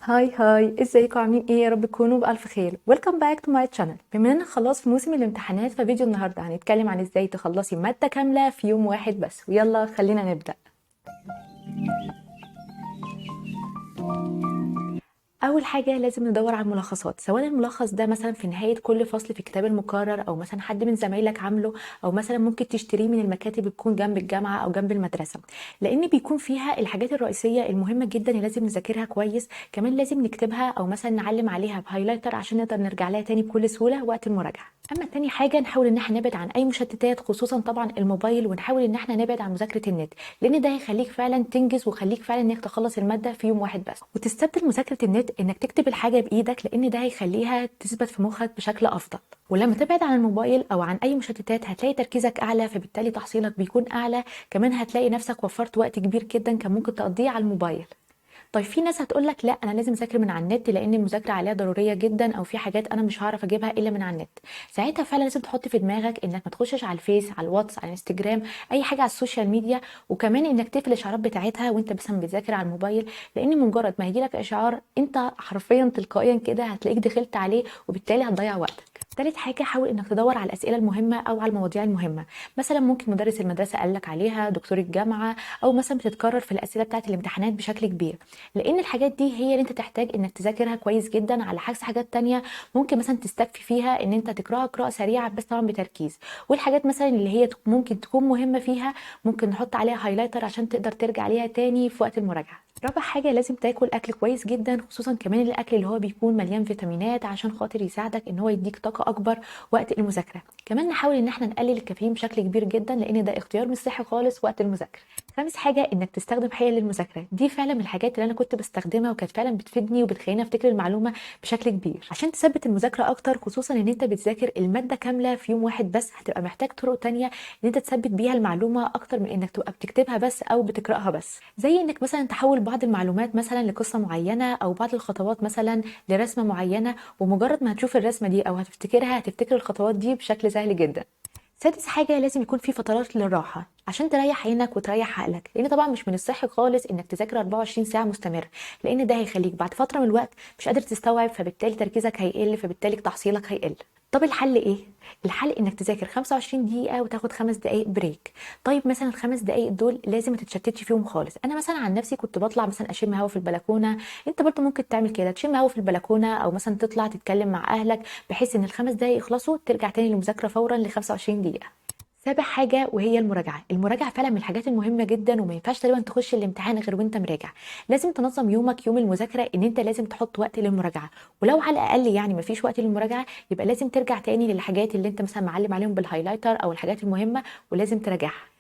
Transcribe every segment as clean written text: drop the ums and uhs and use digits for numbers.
Hi hi، ازيكم؟ عاملين ايه؟ يا رب تكونوا بالف خير. Welcome back to my channel. بما اننا خلاص في موسم الامتحانات، ففيديو النهارده هنتكلم عن ازاي تخلصي مادة كاملة في يوم واحد بس. ويلا خلينا نبدا. اول حاجة لازم ندور على الملخصات، سواء الملخص ده مثلا في نهاية كل فصل في الكتاب المكرر، او مثلا حد من زمايلك عامله، او مثلا ممكن تشتريه من المكاتب اللي بتكون جنب الجامعة او جنب المدرسة، لان بيكون فيها الحاجات الرئيسية المهمة جدا اللي لازم نذاكرها كويس. كمان لازم نكتبها او مثلا نعلم عليها ب highlighter عشان نقدر نرجع لها تاني بكل سهولة وقت المراجعة. اما تاني حاجة نحاول ان احنا نبعد عن اي مشتتات، خصوصا طبعا الموبايل، ونحاول ان احنا نبعد عن مذاكرة النت، لان ده هيخليك فعلا تنجز وخليك فعلا انك تخلص المادة في يوم واحد بس. وتستبدل مذاكرة النت انك تكتب الحاجة بايدك، لان ده هيخليها تثبت في مخك بشكل افضل. ولما تبعد عن الموبايل او عن اي مشتتات هتلاقي تركيزك اعلى، فبالتالي تحصيلك بيكون اعلى. كمان هتلاقي نفسك وفرت وقت كبير جدا كان ممكن تقضيه على الموبايل. طيب في ناس هتقولك لا انا لازم اذاكر من على النت لان المذاكرة عليها ضرورية جدا، او في حاجات انا مش هعرف اجيبها الا من على النت. ساعتها فعلا لازم تحط في دماغك انك ما تخشش على الفيس، على الواتس، على الانستجرام، اي حاجة على ال social media، وكمان انك تقفل الاشعارات بتاعتها وانت مثلا بتذاكر على الموبايل، لان مجرد ما هيجيلك اشعار انت حرفيا تلقائيا كده هتلاقيك دخلت عليه، وبالتالي هتضيع وقتك. تالت حاجة حاول انك تدور على الاسئلة المهمة او على المواضيع المهمة. مثلا ممكن مدرس المدرسة قال لك عليها، دكتور الجامعة، او مثلا بتتكرر في الاسئلة بتاعت الامتحانات بشكل كبير، لان الحاجات دي هي اللي انت تحتاج انك تذاكرها كويس جدا، على عكس حاجات تانية ممكن مثلا تستكفي فيها ان انت تقراها قراءة سريعة بس طبعا بتركيز. والحاجات مثلا اللي هي ممكن تكون مهمة فيها ممكن نحط عليها highlighter عشان تقدر ترجع ليها تاني في وقت المراجعة. رابع حاجة لازم تاكل اكل كويس جدا، خصوصا كمان الاكل اللي هو بيكون مليان فيتامينات عشان خاطر يساعدك ان هو يديك طاقة اكبر وقت المذاكرة. كمان نحاول ان احنا نقلل الكافيين بشكل كبير جدا، لان ده اختيار مش صحي خالص وقت المذاكرة. خامس حاجة انك تستخدم حيل للمذاكره. دي فعلا من الحاجات اللي انا كنت بستخدمها وكانت فعلا بتفيدني وبتخليني افتكر المعلومة بشكل كبير عشان تثبت المذاكرة اكتر، خصوصا ان انت بتذاكر المادة كاملة في يوم واحد بس، هتبقى محتاج طرق تانية ان انت تثبت بيها المعلومة اكتر من انك تبقى بتكتبها بس او بتقراها بس. زي انك مثلا تحول بعض المعلومات مثلا لقصة معينة، او بعض الخطوات مثلا لرسمه معينة، ومجرد ما هتشوف الرسمة دي او هتفتكرها هتفتكر الخطوات دي بشكل سهل جدا. سادس حاجة لازم يكون في فترات للراحة عشان تريح عينك وتريح عقلك، لان طبعا مش من الصحي خالص انك تذاكر 24 ساعة مستمر، لان ده هيخليك بعد فترة من الوقت مش قادر تستوعب، فبالتالي تركيزك هيقل، فبالتالي تحصيلك هيقل. طب الحل ايه؟ الحل انك تذاكر 25 دقيقة وتاخد 5 دقايق break. طيب مثلا الخمس دقايق دول لازم ما تتشتتش فيهم خالص. انا مثلا عن نفسي كنت بطلع مثلا اشم هوا في البلكونه، انت برضو ممكن تعمل كده، تشم هوا في البلكونه او مثلا تطلع تتكلم مع اهلك، بحيث ان الخمس دقايق يخلصوا ترجع تاني للمذاكره فورا ل 25 دقيقة. سابع حاجة وهي المراجعة. المراجعة فعلا من الحاجات المهمة جدا، وما ينفعش تقريبا تخش الامتحان غير وانت مراجع. لازم تنظم يومك، يوم المذاكرة ان انت لازم تحط وقت للمراجعة، ولو على الاقل يعني ما فيش وقت للمراجعة يبقى لازم ترجع تاني للحاجات اللي انت مثلا معلم عليهم بال highlighter او الحاجات المهمة ولازم تراجعها.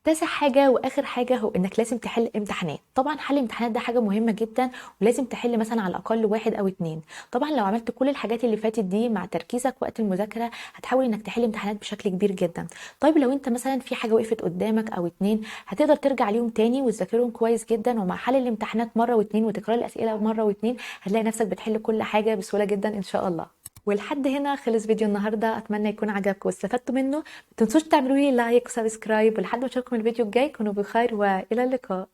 تاسع حاجة وآخر حاجة هو إنك لازم تحل امتحانات. طبعا حل امتحانات ده حاجة مهمة جدا، ولازم تحل مثلا على الأقل 1 أو 2. طبعا لو عملت كل الحاجات اللي فاتت دي مع تركيزك وقت المذاكرة هتحاول إنك تحل امتحانات بشكل كبير جدا. طيب لو أنت مثلا في حاجة وقفت قدامك أو 2 هتقدر ترجع ليهم تاني وتذاكرهم كويس جدا، ومع حل الامتحانات مرة و2 وتكرار الأسئلة مرة و2 هتلاقي نفسك بتحل كل حاجة بسهولة جدا إن شاء الله. ولحد هنا خلص فيديو النهارده، اتمنى يكون عجبكم واستفدتوا منه. ما تنسوش تعملوا لي like و subscribe، ولحد ما اشوفكم الفيديو الجاي كونوا بخير والى اللقاء.